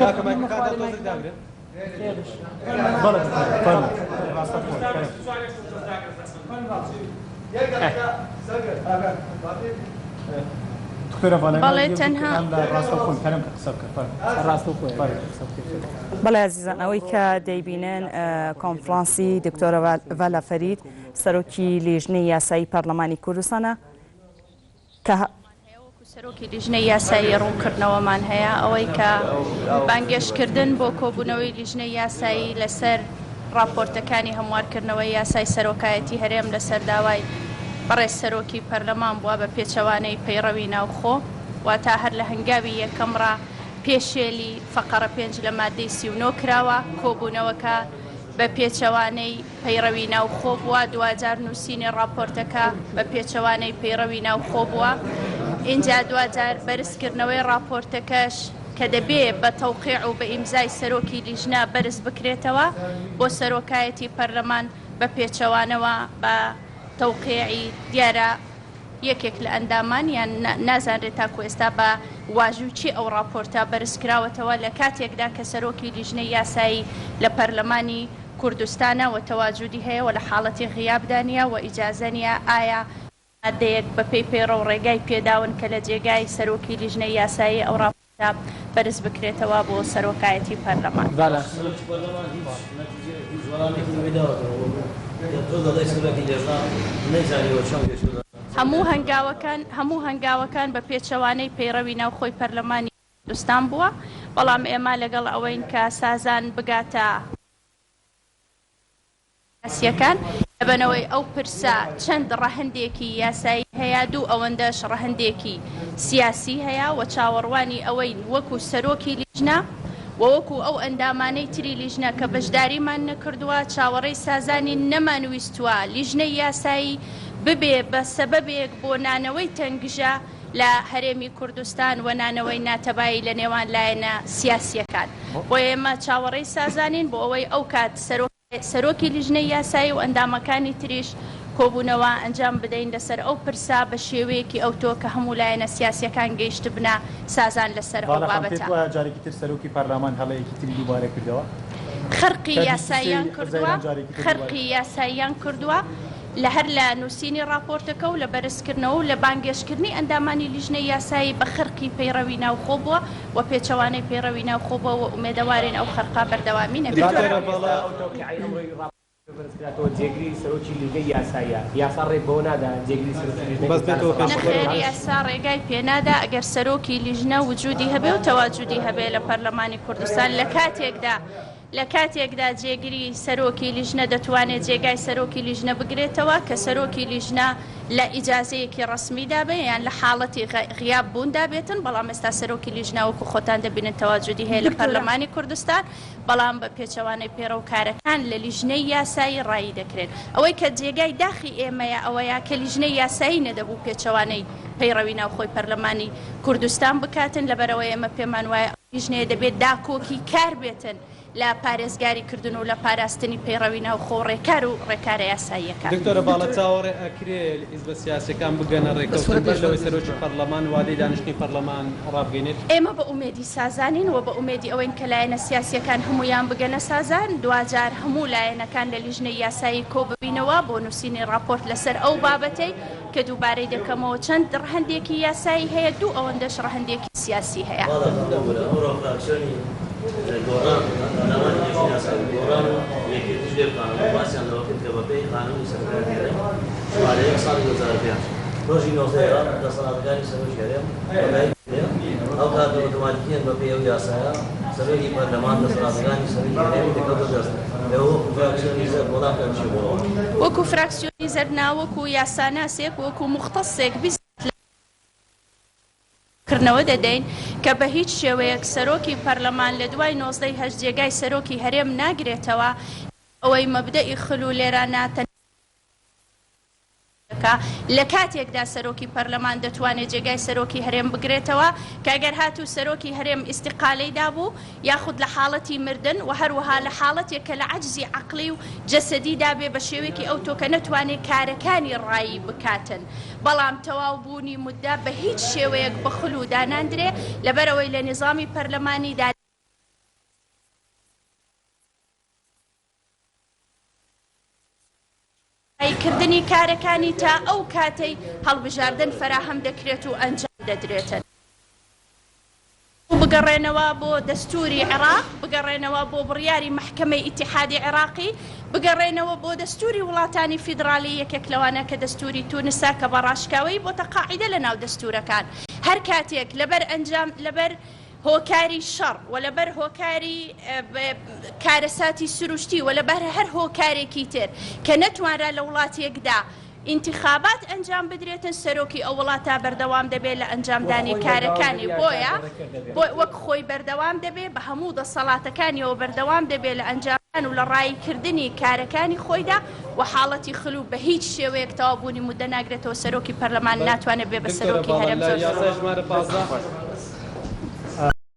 کاکە مایکەکانتان تۆزێک داگرن. بەڵێ فەرموو. دکتۆرە ڤالا بەڵێ تەنها ڕاستەوخۆن کەرەم کە قسە بکە فەرموو. بەڵێ ئازیزان ئەوەی کە دەیبینن کۆنفرانسی دکتۆرە ڤالا فەرید سەرۆکی لیژنەی یاسایی پەرلەمانی کوردستانە کە وەکو سەرۆکی لیژنەی یاسایی ڕوونکردنەوەمان هەیە، ئەوەی کە بانگێشتکردن بۆ کۆبوونەوەی لیژنەی یاسایی لەسەر ڕاپۆرتەکانی هەموارکردنەوەی یاسای سەرۆکایەتی هەرێم لەسەر داوای بەڕێز سەرۆکی پەرلەمان بووە بە پێچەوانەی پەیڕەوی ناوخۆ، واتا هەر لە هەنگاوی یەکەمڕا پێشێلی فەقەڕە پێنج لە ماددەی 39 کراوە، کۆبوونەوەکە بە پێچەوانەی پەیڕەوی ناوخۆ بووە، دواجار نووسینی ڕاپۆرتەکە بە پێچەوانەی پەیڕەوی ناوخۆ بووە، ئینجا دواجار بەرزکردنەوەی ڕاپۆرتەکەش کە دەبێ بە تەوقیع و بە ئیمزای سەرۆکی لیژنە بەرز بکرێتەوە بۆ سەرۆکایەتی پەرلەمان بە پێچەوانەوە بە تەوقیعی دیارە یەکێک لە ئەندامان یان نازانرێت تاکو ئێستا بە واژووی کێ ئەو ڕاپۆرتە بەرزکراوەتەوە لە کاتێکدا کە سەرۆکی لیژنەی یاسایی لە پەرلەمانی کوردستانە و تەواجودی هەیە و لە حاڵەتی غیابدا نیە و ئیجازە نیە ئایا مادەیەک بە پێی پەیڕەو ڕێگای پێداون کە لە جێگای سەرۆکی لیژنەی یاسایی ئەو ڕاپۆرتە بەرز بکرێتەوە بۆ سەرۆکایەتی پەرلەمان. سەرۆکی پەرلەمان هیچ نەتیجەیەک هیچ وەڵامێکی نوێی داوەتەوە بۆ من کە تۆ دەڵێی سەرۆکی لێژنە نەیزانیوە چۆن گەیشتووەتە هەموو هەنگاوەکان هەموو هەنگاوەکان بە پێچەوانەی پەیڕەوی ناوخۆی پەرلەمانی کوردستان بووە، بەڵام ئێمە لەگەڵ ئەوەین کە سازان بگاتە. سیاسییەکان لەبەرئەوەی ئەو پرسە چەند ڕەهەندێکی یاسایی هەیە، دوو ئەوەندەش ڕەهەندێکی سیاسی هەیە و چاوەڕوانی ئەوەین وەکو سەرۆکی لیژنە و وەکو ئەو ئەندامانەی تری لیژنە کە بەشداریمان نەکردووە چاوەڕێی سازانین، نەمانویستووە لیژنەی یاسایی ببێ بە سەبەبێک بۆ نانەوەی تەنگژە لە هەرێمی کوردستان و نانەوەی ناتەبایی لە نێوان لایەنە سیاسییەکان. بۆیە ئێمە چاوەڕێی سازانین بۆ ئەوەی ئەوکات سەرۆک. سەرۆکی لیژنەی یاسایی و ئەندامەکانی تریش کۆبوونەوە ئەنجام بدەین لەسەر ئەو پرسە بە شێوەیەکی ئەوتۆ کە هەموو لایەنە سیاسییەکان گەیشتبنە سازان لەسەر ئەو باڵا خان پێت بابەتە. وایە جارێکی تر سەرۆکی پەرلامان هەڵەیەکی تری دووبارە کردەوە؟ خەرقی کە 23 یاساییان کردووە حوزەیران جارێکی تر دووبارە خەرقی یاساییان کردووە لە هەر لە نووسینی ڕاپۆرتەکە و لە بەرزکردنەوە و لە بانگێشتکردنی ئەندامانی لیژنەی یاسایی بە خەرقی پەیڕەوی ناوخۆ بووە و پێچەوانەی پەیڕەوی ناوخۆ بووە و ئومێدەوارین ئەو خەرقە بەردەوامی نەبێت. دکتۆرە ئێستا ئەو تەوقیعەی ئەمڕۆی ڕاپۆرتەکە بەرزکراتەوە جێگری سەرۆکی لیژنەی یاساییە، یاسا ڕێ بەوە نادا جێگری سەرۆکی لیژنەی بەس یاسا بێتەوە لەسەر پێش ڕاپۆرت نەخێر بکات؟ یاسا ڕێگای پێنادا ئەگەر سەرۆکی لیژنە وجودی هەبێ و تەواجودی هەبێ لە پەرلەمانی کوردستان لە کاتێکدا لە کاتێکدا جێگری سەرۆکی لیژنە دەتوانێت جێگای سەرۆکی لیژنە بگرێتەوە کە سەرۆکی لیژنە لە ئیجازەیەکی ڕەسمیدا بێ یان لە حاڵەتی غیاب بووندا بێتن، بەڵام ئێستا سەرۆکی لیژنە وەکو خۆتان دەبینن تەواجودی هەیە لە دکتۆرە. پەرلەمانی کوردستان، بەڵام بە پێچەوانەی پەیڕەوکارەکان لە لیژنەی یاسایی ڕایی دەکرێن. ئەوەی کە جێگای داخی ئێمەیە ئەوەیە کە لیژنەی یاسایی نەدەبوو پێچەوانەی پەیڕەوی ناوخۆی پەرلەمانی کوردستان بکاتن، لەبەرئەوەی ئێمە پێمان وایە ئەو لیژنەیە دەبێت داکۆکی کار بێتن لە پارێزگاری کردن و لە پاراستنی پەیڕەوی ناوخۆ و ڕێکار و ڕێکارە یاساییەکان. دکتۆرە باڵا چاوەڕێ ئەکرێ حیزبە سیاسیەکان بگەنە ڕێکەوتن بەر لەوەی سەرۆکی پەڕلەمان وادەی دانیشتنی پەڕلەمان ڕابگەینێت؟ ئێمە بە ئومێدی سازانین و بە ئومێدی ئەوەین کە لایەنە سیاسیەکان هەموویان بگەنە سازان، دواجار هەموو لایەنەکان لە لیژنەی یاسایی کۆببینەوە بۆ نووسینی ڕاپۆرت لەسەر ئەو بابەتەی کە دووبارەی دەکەمەوە چەند ڕەهەندێکی یاسایی هەیە، دوو ئەوەندەش ڕەهەندێکی سیاسی هەیە. باڵا ببورە ئەمڕۆ فراکسیۆنی گۆڕان ئەندامانی لیژنەی یاسایی گۆڕان و یەکێتیش لێ بکانەوە باسیان لەوە کرد کە بەپێی قانونی سەرۆکایەتی هەرێم ژمارە یەک ساڵی 2005 ڕۆژی 19 ی ئاب دەسەڵاتەکانی سەرۆکی هەرێم کۆتایی پێ ئەو کاتە ئۆتۆماتیکیەن بەپێی ئەو یاسایە سەرۆکی پەرلەمان دەسەڵاتەکانی سەرۆکی هەرێمی دەکەوتە دەست ئێوە وەکو فراکسیۆنی زەرد وەڵامتان چیە بۆ ئەوە؟ وەکو فراکسیۆنی زەرد نا، وەکو یاساناسێک، وەکو موختەسێک بیزات لە کردنەوە دەدەین کە بە هیچ شێوەیەک سەرۆکی پەرلەمان لە دوای 19 ی هەشت جێگای سەرۆکی هەرێم ناگرێتەوە، ئەوەی مەبدەئی خلو لێرە نا تەنها دەکا، لە کاتێکدا سەرۆکی پەرلەمان دەتوانێ جێگای سەرۆکی هەرێم بگرێتەوە کە گەر هاتوو سەرۆکی هەرێم ئیستیقالەی دابوو یاخود لە حاڵەتی مردن و هەروەها لە حاڵەتێک کە لە عەجزی عەقڵی و جەسەدی دابێ بە شێوەیەکی ئەوتۆ کە نەتوانێ کارەکانی ڕایی بکاتن بەڵام تەواو بوونی مودە بە هیچ شێوەیەک بە خلو داناندرێ لەبەرئەوەی لە نیزامی پەرلەمانی دا. کردنی کارەکانی تا ئەو کاتەی هەڵبژاردن فەراهەم دەکرێت و ئەنجام دەدرێتن. بگەڕێنەوە بۆ دەستوری عێراق، بگەڕێنەوە بۆ بڕیاری مەحکەمەی ئیتیحادی عێراقی، بگەڕێنەوە بۆ دەستوری وڵاتانی فیدڕالی یەکێک لەوانە کە دەستوری تونسە کە بە ڕاشکاوەیی بۆتە قاعیدە لە ناو دەستورەکان هەر کاتێک لەبەر ئەنجام لەبەر هۆکاری شەڕ و لەبەر هۆکاری کارەساتی سروشتی و لەبەر هەر هۆکارێکی تر کە نەتوانرا لە وڵاتێکدا ئینتیخابات ئەنجام بدرێتن سەرۆکی ئەو وڵاتە بەردەوام دەبێت لە ئەنجامدانی کارەکانی بۆیە وەک خۆی بەردەوام دەبێت بە هەموو دەسەڵاتەکانیەوە بەردەوام دەبێت لە ئەنجامدان و لە ڕایی کردنی کارەکانی خۆیدا و حاڵەتی خلو بە هیچ شێوەیەک تەواو بوونی مودە ناگرێتەوە سەرۆکی پەرلەمان ناتوانێت بێ بە دکتۆرە سەرۆکی باڵا هەرێم لە زۆر زۆر یاسای ژمارە 15.